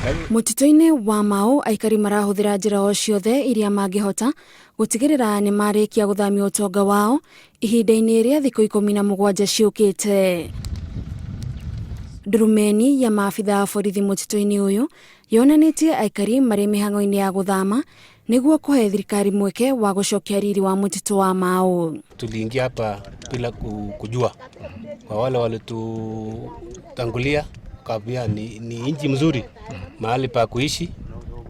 Mũtitũ-inĩ wa Mau aikari marahũthĩra njĩra o ciothe iria mangĩhota gũtigĩrĩra nĩ marĩkia gũthamia ũtonga wao ihinda-inĩ rĩa thikũ 17 ciũkĩte. Ndurumeni ya maabitha a borithi mũtitũ-inĩ ũyũ yonanĩtie aikari marĩ mĩhang'o-inĩ ya gũthama nĩguo kũhe thirikari mweke wa gũcokia riri wa mũtitũ wa Mau. Tuliingia hapa bila kujua. Kwa wale walitutangulia kaambia ni nchi mzuri mahali pa kuishi,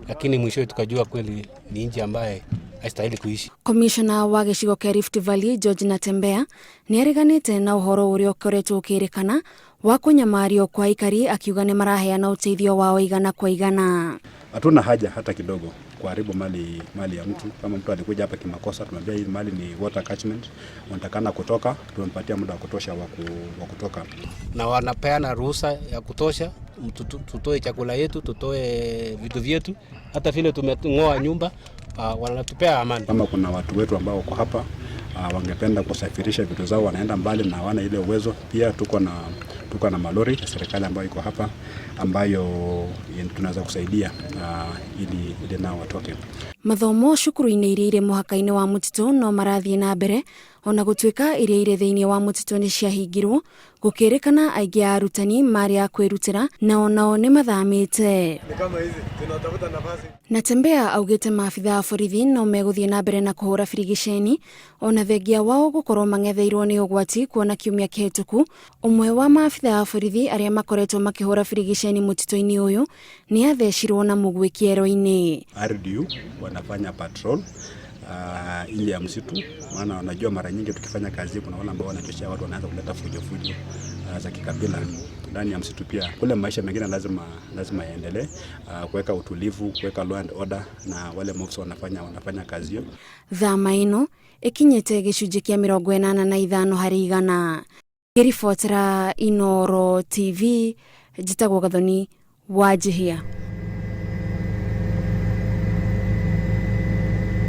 lakini mwishowe tukajua kweli ni nchi ambaye haistahili kuishi. Komishona wa gĩcigo kĩa Rift Valley George Natembeya nĩ areganĩte na ũhoro ũrĩa ũkoretwo ũkĩrĩkana wa kũnyamario kwa aikari, akiuga nĩ maraheana ũteithio wao igana kwa igana. Hatuna haja hata kidogo kuharibu mali ya mtu. Kama mtu alikuja hapa kimakosa, tumwambia hii mali ni water catchment, wanatakana kutoka, tumempatia muda wa kutosha wa kutoka. Na wanapeana ruhusa ya kutosha tutoe chakula yetu, tutoe vitu vyetu, hata vile tumeng'oa nyumba, wanatupea amani. Kama kuna watu wetu ambao wako hapa wangependa kusafirisha vitu zao, wanaenda mbali na hawana ile uwezo, pia tuko na malori ya serikali ambayo iko hapa ambayo tunaweza kusaidia ili nao watoke. Mathomo cukuru-inĩ iria irĩ mũhaka-inĩ wa mũtitũ no marathiĩ na mbere ona gũtuĩka iria irĩ thĩinĩ wa mũtitũ nĩ ciahingirwo, gũkĩrĩkana aingĩ a arutani marĩ a kwĩrutĩra na onao nĩ mathamĩte. Natembeya augĩte maabitha a borithi no megũthiĩ na mbere na kũhũra birigiceni ona thengia wao gũkorwo mang'etheirwo nĩ ũgwati, kuona kiumia kĩhĩtũku ũmwe wa maabitha a borithi arĩa makoretwo makĩhũra birigiceni mũtitũ-inĩ ũyũ nĩ athecirwo na mũguĩ kĩero-inĩ. RDU wanafanya patrol nje ya msitu, maana wanajua mara nyingi tukifanya kazi kuna wale ambao wanachochea watu, wanaanza kuleta fujo fujo za kikabila ndani ya msitu. Pia kule maisha mengine lazima yaendelee, kuweka utulivu, kuweka law and order, na wale maofisa wanafanya kazi hiyo. Thama ĩno ĩkinyĩte gĩcunjĩ kĩa 85%. Ngĩribotera Inooro TV, njĩtagwo Gathoni Wanjihia.